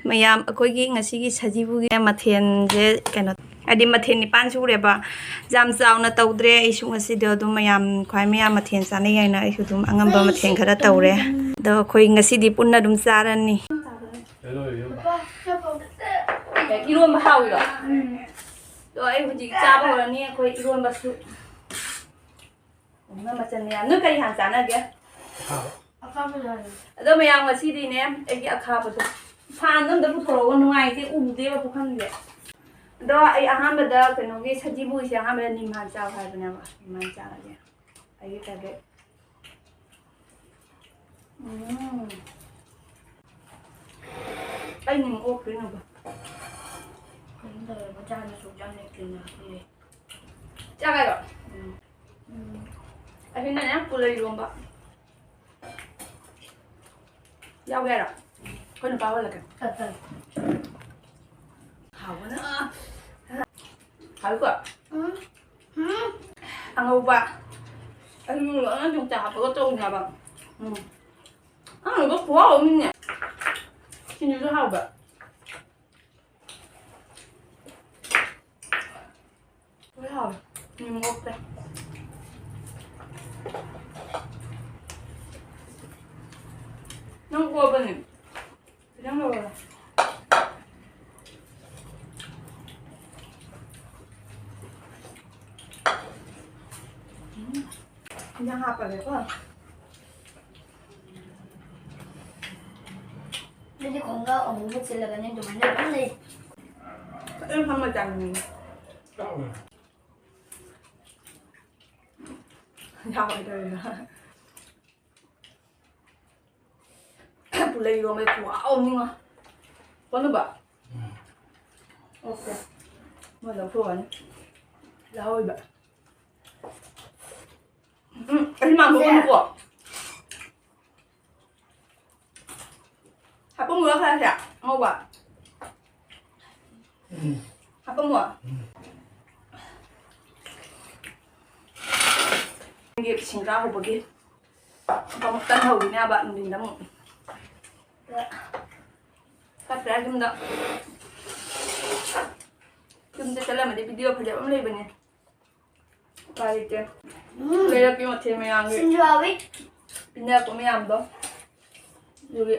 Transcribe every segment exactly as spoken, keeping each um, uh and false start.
ꯃꯌꯥꯝ, ꯑꯩꯈꯣꯏꯒꯤ ꯉꯁꯤꯒꯤ ꯁꯖꯤꯕꯨꯒꯤ ꯃꯊꯦꯜꯁꯦ ꯀꯩꯅꯣ, ꯍꯥꯏꯗꯤ ꯃꯊꯦꯜ ꯅꯤꯄꯥꯟ ꯁꯨꯔꯦꯕ꯫ ꯌꯥꯝ ꯆꯥꯎꯅ ꯇꯧꯗ꯭ꯔꯦ ꯑꯩꯁꯨ ꯉꯁꯤꯗꯣ, ꯑꯗꯨꯝ ꯃꯌꯥꯝ ꯈ꯭ꯋꯥꯏ ꯃꯌꯥꯝ ꯃꯊꯦꯜ ꯆꯥꯅꯩ ꯍꯥꯏꯅ ꯑꯩꯁꯨ ꯑꯗꯨꯝ ꯑꯉꯝꯕ ꯃꯊꯦꯜ ꯈꯔ ꯇꯧꯔꯦ꯫ ꯑꯗꯣ ꯑꯩꯈꯣꯏ ꯉꯁꯤꯗꯤ ꯄꯨꯟꯅ ꯑꯗꯨꯝ ꯆꯥꯔꯅꯤ꯫ ꯏꯔꯣꯟꯕ ꯍꯥꯎꯋꯤꯔꯣ? ꯑꯗꯣ ꯑꯩ ꯍꯧꯖꯤꯛ ꯆꯥꯕ ꯍꯧꯔꯅꯤ ꯑꯩꯈꯣꯏ ꯏꯔꯣꯟꯕꯁꯨ꯫ ꯑꯗꯨꯅ ꯃꯆꯜ ꯃꯌꯥꯝ꯫ ꯅꯣꯏ ꯀꯔꯤ ꯍꯥꯟꯅ ꯆꯥꯅꯒꯦ? ꯑꯈꯥꯕ ꯆꯥꯅꯤ꯫ ꯑꯗꯣ ꯃꯌꯥꯝ, ꯉꯁꯤꯗꯤꯅꯦ, ꯑꯩꯒꯤ ꯑꯈꯥꯕꯗꯣ ꯐꯥꯟꯗ ꯑꯝꯇ ꯄꯨꯊꯣꯔꯛꯑꯣ, ꯅꯨꯡꯉꯥꯏꯇꯦ, ꯎꯗꯦꯕ ꯄꯨꯈꯝꯁꯦ꯫ ꯑꯗꯣ ꯑꯩ ꯑꯍꯥꯟꯕꯗ ꯀꯩꯅꯣꯒꯤ ꯁꯖꯤꯕꯨꯒꯤꯁꯦ ꯑꯍꯥꯟꯕꯗ ꯅꯤꯝ ꯍꯥꯟ ꯆꯥꯎ ꯍꯥꯏꯕꯅꯦꯕ, ꯅꯤꯝ ꯍꯥꯟ ꯆꯥꯔꯒꯦ꯫ ꯑꯩꯒꯤ ꯇꯥꯔꯒꯦꯠ꯫ ꯎꯝ꯫ ꯑꯩ ꯅꯤꯝ ꯑꯣꯛꯇꯣꯏꯅꯦꯕ꯫ ꯀꯩꯅꯣ ꯇꯧꯔꯦ, ꯃꯆꯥꯅꯁꯨ ꯆꯥꯅ ꯀꯤꯅ ꯍꯥꯞꯄꯤꯔꯦ꯫ ꯆꯥꯒꯦꯔꯣ? ꯎꯝ꯫ ꯎꯝ꯫ ꯑꯁꯤꯅꯅꯦ ꯄꯨꯂꯩ ꯏꯔꯣꯝꯕ꯫ ꯌꯥꯎꯒꯦ ꯍꯥꯏꯔꯣ? ꯑꯩꯈꯣꯏ ꯅꯨꯄꯥ ꯍꯣꯜꯂꯛꯀꯦ꯫ ꯆꯠꯇꯔꯦ꯫ ꯍꯥꯎꯕꯅ꯫ ꯍꯥꯎꯏꯀꯣ? ꯎꯝ꯫ ꯎꯝ꯫ ꯑꯉꯧꯕ꯫ ꯑꯂꯨ ꯂꯣꯏꯅ ꯌꯣꯡꯆꯥꯛ ꯍꯥꯞꯄꯒ ꯇꯧꯔꯤꯅꯦꯕ꯫ ꯎꯝ꯫ ꯑꯉꯧꯕ ꯈꯨꯍꯥꯎ ꯑꯃꯅꯤꯅꯦ꯫ ꯁꯤꯡꯖꯨꯁꯨ ꯍꯥꯎꯕ꯫ ꯂꯣꯏ ꯍꯥꯎꯔꯦ꯫ ꯎꯝ, ꯑꯣꯛꯇꯦ꯫ ꯅꯪ ꯑꯣꯕꯅꯦ꯫ ꯈꯤꯇꯪ ꯂꯧꯔꯣ꯫ ꯎꯝ꯫ ꯏꯟꯖꯥꯡ ꯍꯥꯞꯄꯒꯦꯀꯣ꯫ ꯑꯩꯗꯤ ꯈꯣꯡꯒ꯭ꯔꯥꯎ ꯑꯃꯨꯕ ꯆꯤꯜꯂꯒꯅꯦ ꯑꯗꯨꯃꯥꯏꯅ ꯑꯗꯨꯝ ꯂꯩ꯫ ꯑꯗꯨꯝ ꯐꯝꯃ ꯆꯥꯅꯤꯡꯉꯤ꯫ ꯌꯥꯔꯣꯏꯗꯧꯔꯤꯅ꯫ ꯄꯨꯂꯩ ꯏꯔꯣꯝꯕ ꯈꯨꯍꯥꯎ ꯑꯃꯅꯤꯉꯣ꯫ ꯀꯣꯟꯅꯕ? ꯑꯣꯀꯦ꯫ ꯃꯣꯏ ꯂꯧꯊꯣꯛꯑꯅꯤ꯫ ꯂꯧꯍꯧꯔꯤꯕ꯫ ꯎꯝ, ꯑꯁꯤ ꯃꯥꯡꯊꯣꯛꯀꯅꯨꯀꯣ꯫ ꯍꯥꯄꯝꯃꯨꯔꯣ ꯈꯔꯁꯦ, ꯑꯉꯧꯕ? ꯎꯝ꯫ ꯍꯥꯄꯝꯃꯣ? ꯎꯝ꯫ ꯅꯪꯒꯤ ꯁꯤꯡꯒꯥ ꯍꯧꯕꯒꯤ ꯑꯃꯨꯛ ꯀꯟꯅ ꯍꯧꯈꯤꯅꯦꯕ, ꯅꯨꯡꯊꯤꯟꯗ ꯑꯃꯨꯛ꯫ ꯆꯠꯈ꯭ꯔꯦ ꯌꯨꯝꯗ꯫ ꯌꯨꯝꯗ ꯆꯠꯂꯝꯃꯗꯤ video ꯐꯖꯕ ꯑꯃ ꯂꯩꯕꯅꯦ꯫ ꯎꯄꯥꯏ ꯂꯩꯇꯦ꯫ ꯎꯝ꯫ ꯂꯩꯔꯛꯀꯤ ꯃꯊꯦꯜ ꯃꯌꯥꯝꯒꯤ ꯁꯤꯡꯖꯨ ꯍꯥꯎꯋꯤ꯫ ꯄꯤꯅꯔꯛꯄ ꯃꯌꯥꯝꯗꯣ꯫ ꯑꯗꯨꯒꯤ꯫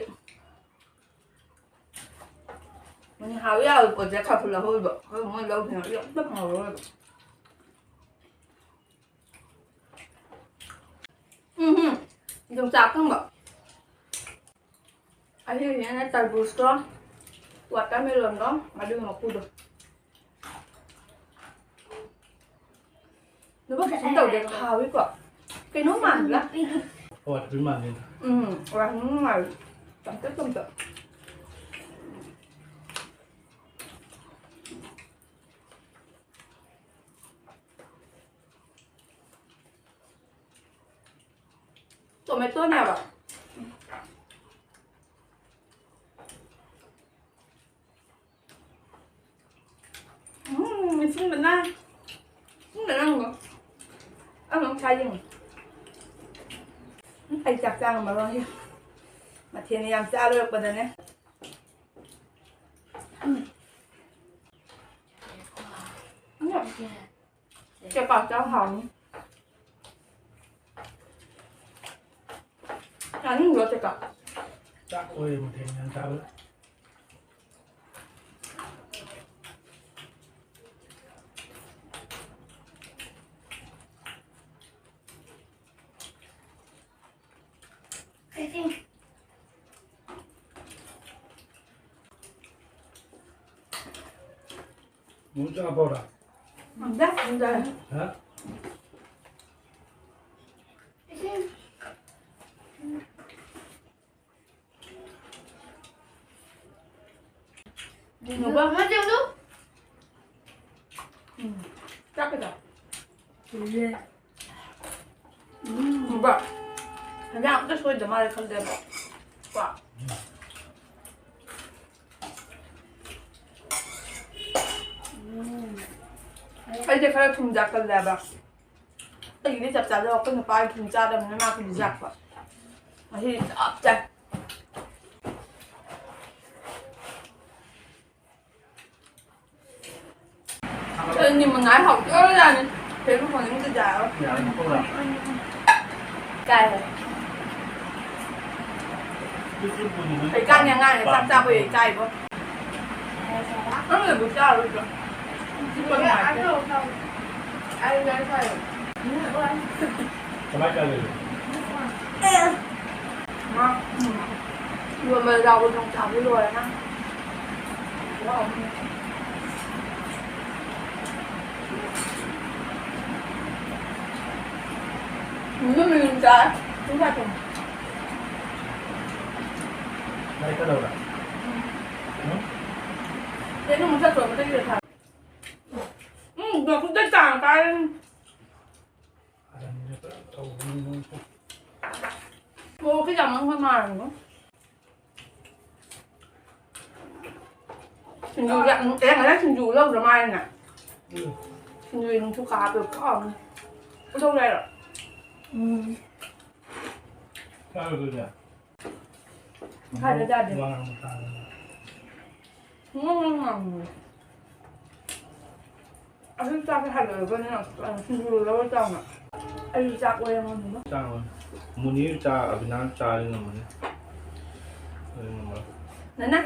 ꯎꯝ, ꯍꯥꯎꯋꯤ ꯍꯥꯎꯋꯤ ꯄꯣꯠꯁꯦ ꯈꯔ ꯈꯔ ꯂꯧꯍꯧꯔꯤꯕ꯫ ꯑꯩꯈꯣꯏ ꯃꯣꯏ ꯂꯧꯈꯤꯅꯕ ꯑꯝꯇ ꯐꯪꯍꯧꯔꯣꯏꯕ꯫ ꯎꯝ ꯍꯨꯝ꯫ ꯌꯣꯡꯆꯥꯛ ꯑꯀꯪꯕ꯫ ꯑꯁꯤꯁꯤꯅꯅꯦ ꯇꯔꯕꯨꯖꯇꯣ, watermelonꯗꯣ, ꯑꯗꯨꯒꯤ ꯃꯀꯨꯗꯣ꯫ ꯂꯨꯕ ꯀꯩꯁꯨꯝ ꯇꯧꯗꯦ, ꯍꯥꯎꯋꯤꯀꯣ꯫ ꯀꯩꯅꯣꯝ ꯃꯥꯟꯕ꯭ꯔꯥ? ꯍꯣꯏ, ꯑꯗꯨ ꯃꯥꯟꯅꯩꯗ꯫ ꯎꯝ, ꯋꯥ, ꯅꯨꯡ ꯃꯥꯜꯂꯤ꯫ ꯆꯝꯇꯛ ꯆꯝꯇꯛ꯫ ꯇꯣꯃꯦꯇꯣꯅꯦꯕ꯫ ꯎꯝ, ꯁꯤꯟꯕꯅ, ꯁꯤꯟꯕꯅ ꯑꯃꯨꯛ, ꯑꯃꯨꯛ ꯆꯥ ꯌꯦꯡꯉꯨ꯫ ꯎꯝ, ꯑꯩ ꯆꯥꯛ ꯆꯥ ꯉꯝꯃꯔꯣꯏ꯫ ꯃꯊꯦꯜ ꯌꯥꯝ ꯆꯥ ꯂꯣꯏꯔꯛꯄꯗꯅꯦ꯫ ꯎꯝ꯫ ꯎꯝ꯫ ꯆꯦꯀꯥ ꯆꯥ ꯍꯥꯎꯅꯤ꯫ ꯆꯥꯅꯤꯡꯕ꯭ꯔꯣ ꯆꯦꯀꯥ? ꯆꯥꯛ ꯑꯣꯏꯔꯦ ꯃꯊꯦꯜ ꯌꯥꯝ ꯆꯥꯕꯗ꯫ ꯅꯨꯡ ꯆꯥ ꯐꯥꯎꯔꯥ? ꯉꯝꯗꯦ, ꯉꯝꯗꯦ꯫ ꯍꯥ? ꯅꯨꯕ꯫ ꯃꯃꯥ ꯆꯦꯡꯗꯨ꯫ ꯎꯝ꯫ ꯆꯥꯛ ꯀꯩꯗ? ꯂꯣꯏꯔꯦ꯫ ꯎꯝ꯫ ꯅꯨꯕ꯫ ꯍꯦꯟꯖꯥꯡ ꯑꯝꯇ ꯁꯣꯏꯗ ꯃꯥꯜꯂꯦ ꯈꯜꯂꯦꯕ꯫ ꯀꯣ? ꯎꯝ꯫ ꯑꯩꯁꯦ ꯈꯔ ꯊꯨꯝ ꯖꯥꯛꯀꯜꯂꯦꯕ꯫ ꯑꯩꯒꯤꯗꯤ ꯆꯞ ꯆꯥꯗꯕ, ꯑꯩꯈꯣꯏ ꯅꯨꯄꯥꯒꯤ ꯊꯨꯝ ꯆꯥꯗꯕꯅꯤꯅ ꯃꯥ ꯊꯨꯝ ꯖꯥꯛꯄ꯫ ꯉꯁꯤꯗꯤ ꯆꯞ ꯆꯥꯏ꯫ ꯅꯪꯒꯤ ꯃꯉꯥꯜ ꯍꯥꯎꯗꯣꯔꯖꯥꯠꯅꯤ꯫ ꯐꯦꯁꯕꯨꯛ ꯐꯪꯅꯤꯡꯗ ꯌꯥꯔꯣꯏ꯫ ꯌꯥꯔꯅꯤ ꯊꯣꯛꯂꯛꯑꯣ꯫ ꯀꯥꯏ꯫ ꯐꯦꯁꯕꯨꯛ ꯐꯪꯅꯤꯡꯗ ꯍꯧꯖꯤꯛꯀꯥꯟꯒꯤ ꯑꯉꯥꯡꯅ ꯆꯥꯛ ꯆꯥꯕ ꯏꯀꯥꯏꯕꯣ꯫ ꯅꯪ ꯂꯩꯕꯨ ꯆꯥꯔꯣꯏꯗ꯭ꯔꯣ? ꯁꯤ ꯄꯟ ꯅꯨꯡꯉꯥꯏꯇꯦ꯫ ꯀꯃꯥꯏ ꯆꯥꯗꯣꯏꯅꯣ? ꯃꯥ, ꯎꯝ, ꯌꯣꯟꯕꯗ ꯌꯥꯎꯕ ꯌꯣꯡꯆꯥꯛꯁꯦ ꯂꯣꯏꯔꯦ ꯅꯪ꯫ ꯎꯝ, ꯌꯣꯡꯆꯥꯛ꯫ ꯌꯣꯡꯆꯥꯛ ꯊꯣꯡꯕ꯫ ꯂꯥꯏꯔꯤꯛ ꯀꯗꯧꯔꯦ? ꯎꯝ꯫ ꯎꯝ? ꯀꯩꯅꯣ ꯃꯁꯛ ꯊꯣꯛꯄꯗꯒꯤ ꯊꯥ-, ꯎꯝ, ꯅꯈꯨꯠꯇ ꯆꯥꯡ ꯀꯥꯏ꯫ ꯃꯣꯔꯣꯛꯁꯦ ꯌꯥꯝꯃꯟꯈ꯭ꯔ ꯃꯥꯜꯂꯦꯉꯣ꯫ ꯁꯤꯡꯖꯨꯁꯦ, ꯑꯦ, ꯉꯁꯥꯏ ꯁꯤꯡꯖꯨ ꯂꯧꯗ꯭ꯔ ꯃꯥꯜꯂꯦꯅꯦ꯫ ꯎꯝ꯫ ꯁꯤꯡꯖꯨ ꯅꯨꯡꯁꯨ ꯀꯥꯞꯄꯦ, ꯍꯥꯎꯕꯅꯦ꯫ ꯂꯧꯗ꯭ꯔ ꯍꯥꯏꯔꯣ? ꯎꯝ꯫ ꯆꯥꯔꯨꯗꯣꯏꯅꯦ꯫ ꯈꯥꯏꯗ ꯆꯥꯗꯦ꯫ ꯋꯥ ꯉꯥꯡꯕ ꯇꯥꯗꯅ꯫ ꯉꯣ ꯉꯣ ꯉꯥꯡꯉꯦ꯫ ꯑꯗꯨ ꯆꯥꯛꯁꯦ ꯍꯜꯂꯛꯑꯒꯅꯦ, ꯁꯤꯡꯖꯨ ꯂꯧꯔ ꯆꯥꯎꯅ꯫ ꯑꯩ ꯆꯥꯛ ꯂꯩꯔꯝꯃꯣ꯫ ꯆꯥꯔꯣꯏ꯫ ꯃꯨꯅꯤꯔ ꯆꯥ, ꯑꯕꯤꯅꯥꯁ ꯆꯥꯔꯗꯤ ꯉꯝꯃꯅꯤ꯫ ꯑꯩ ꯉꯝꯃꯔꯣꯏ꯫ ꯅꯅꯥ-,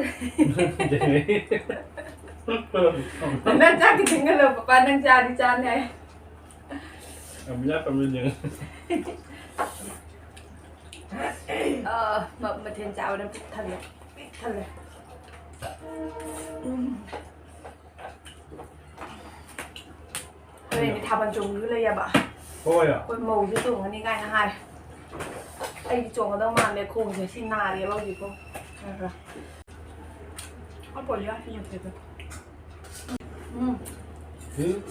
ꯅꯅꯥ ꯆꯥꯛ ꯈꯤꯇꯪ ꯈꯜꯂꯣ, ꯄꯄꯥ ꯅꯪ ꯆꯥꯗꯤ ꯆꯥꯅꯤ ꯍꯥꯏ꯫ ꯑꯕꯤꯅꯥꯁ ꯀꯝꯄ꯭ꯂꯦꯟ ꯌꯦꯡꯉꯦ꯫ ꯑ, ꯃ-, ꯃꯊꯦꯜ ꯆꯥꯕꯗ ꯄꯤꯛ ꯊꯜꯂꯦ, ꯄꯤꯛ ꯊꯜꯂꯦ꯫ ꯎꯝ꯫ ꯍꯣꯔꯦꯟꯗꯤ ꯊꯥꯕꯜ ꯆꯣꯡꯕꯁꯨ ꯂꯩꯌꯦꯕ꯫ ꯍꯣꯏ꯫ ꯑꯩꯈꯣꯏ ꯃꯧꯁꯨ ꯆꯣꯡꯉꯅꯤ ꯀꯥꯏꯅ ꯍꯥꯏ꯫ ꯑꯩꯗꯤ ꯆꯣꯡꯒꯗꯧ ꯃꯥꯟꯗꯦ, ꯈꯣꯡꯁꯦ ꯁꯤ ꯅꯥꯔꯦꯕ ꯍꯧꯖꯤꯛꯐꯥꯎ ꯈꯔ ꯈꯔ꯫ ꯑꯩꯈꯣꯏ ꯄꯣꯂꯤꯌꯥ ꯁꯤ ꯅꯠꯇꯦꯗ꯫ ꯎꯝ꯫ ꯎꯝ꯫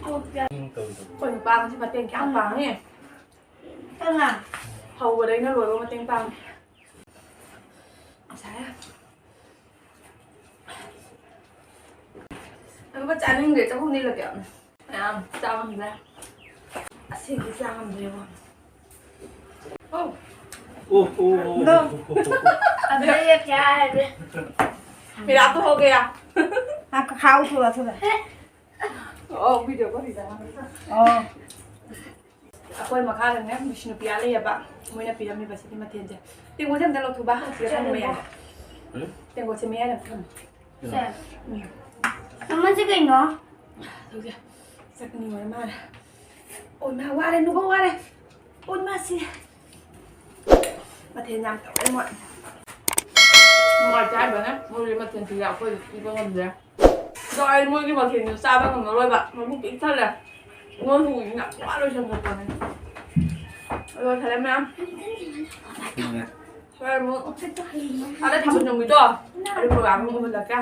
ꯑꯩꯈꯣꯏ ꯅꯨꯄꯥ ꯉꯁꯤ ꯃꯇꯦꯡ ꯀꯌꯥꯝ ꯄꯥꯡꯉꯤ꯫ ꯀꯅꯥ? ꯍꯧꯕꯗꯩꯅ ꯂꯣꯏꯕ ꯃꯇꯦꯡ ꯄꯥꯡꯉꯤ꯫ ꯉꯁꯥꯏ꯫ ꯑꯗꯨꯒ ꯆꯥꯅꯤꯡꯗ꯭ꯔꯦ, ꯆꯍꯨꯝꯗꯤ ꯂꯣꯏ ꯄꯤꯔꯛꯑꯣ꯫ ꯃꯌꯥꯝ ꯆꯥ ꯉꯝꯗ꯭ꯔꯦ꯫ ꯑꯁꯤꯗꯤ ꯆꯥ ꯉꯝꯗ꯭ꯔꯦꯕꯣ꯫ ꯑꯧ꯫ ꯑꯣ, ꯑꯣ, ꯑꯣ, ꯑꯗꯣ꯫ ꯑꯣ, ꯑꯣ, ꯑꯣ꯫ ꯑꯗꯨꯗ ꯌꯦꯞꯁꯦ ꯍꯥꯏꯔꯗꯤ꯫ मेरा तो हो गया। आपका खाओ थोड़ा, थोड़ा। ꯑꯣ, video ꯀꯣ ꯁꯤꯗ꯫ ꯑꯣ꯫ ꯑꯩꯈꯣꯏ ꯃꯈꯥꯗꯅꯦ ꯕꯤꯁꯅꯨꯄ꯭ꯔꯤꯌꯥ ꯂꯩꯌꯦꯕ꯫ ꯃꯣꯏꯅ ꯄꯤꯔꯝꯃꯤꯕ ꯁꯤꯒꯤ ꯃꯊꯦꯜꯁꯦ꯫ ꯇꯦꯡꯀꯣꯠꯁꯦ ꯑꯝꯇ ꯂꯧꯊꯣꯛꯄ꯫ ꯁꯤꯗ ꯊꯝꯃꯨ ꯌꯥꯏ꯫ ꯎꯝ? ꯇꯦꯡꯀꯣꯠꯁꯦ ꯃꯌꯥꯏꯗ ꯑꯝꯇ ꯊꯝꯃꯨ꯫ ꯁꯦ꯫ ꯎꯝ꯫ ꯃꯃꯜꯁꯦ ꯀꯩꯅꯣ? ꯇꯧꯁꯦ꯫ ꯆꯠꯀꯅꯤ ꯑꯣꯏꯔ ꯃꯥꯜꯂꯦ꯫ ꯑꯣ, ꯏꯃꯥ, ꯋꯥꯔꯦ, ꯅꯨꯡꯕ ꯋꯥꯔꯦ꯫ ꯑꯣ, ꯏꯃꯥ, ꯁꯤ꯫ ꯃꯊꯦꯜ ꯌꯥꯝ ꯇꯧꯋꯦ ꯃꯣꯏ꯫ ꯅꯨꯡꯉꯥꯏꯇꯦ ꯍꯥꯏꯕꯅꯦ, ꯃꯣꯏꯒꯤ ꯃꯊꯦꯜꯁꯤꯗꯤ ꯑꯩꯈꯣꯏ ꯄꯤꯕ ꯉꯝꯗ꯭ꯔꯦ꯫ ꯑꯗꯣ ꯑꯩ ꯃꯣꯏꯒꯤ ꯃꯊꯦꯜꯁꯤ ꯆꯥꯕ ꯉꯝꯃꯔꯣꯏꯕ, ꯃꯕꯨꯛ ꯄꯤꯛ ꯊꯜꯂꯦ꯫ ꯃꯣꯏ ꯍꯨꯏꯁꯤꯅ ꯄꯨꯔꯥ ꯂꯣꯏꯁꯟꯈ꯭ꯔꯄꯣꯠꯅꯤ꯫ ꯑꯗꯣ ꯊꯜꯂꯦ ꯃꯌꯥꯝ꯫ ꯍꯣꯏ, ꯑꯃꯨꯛ ꯑꯥꯗ ꯊꯥꯕꯜ ꯆꯣꯡꯕꯤꯗꯣ, ꯑꯗꯨ program ꯑꯃꯨꯛ ꯎꯍꯜꯂꯛꯀꯦ꯫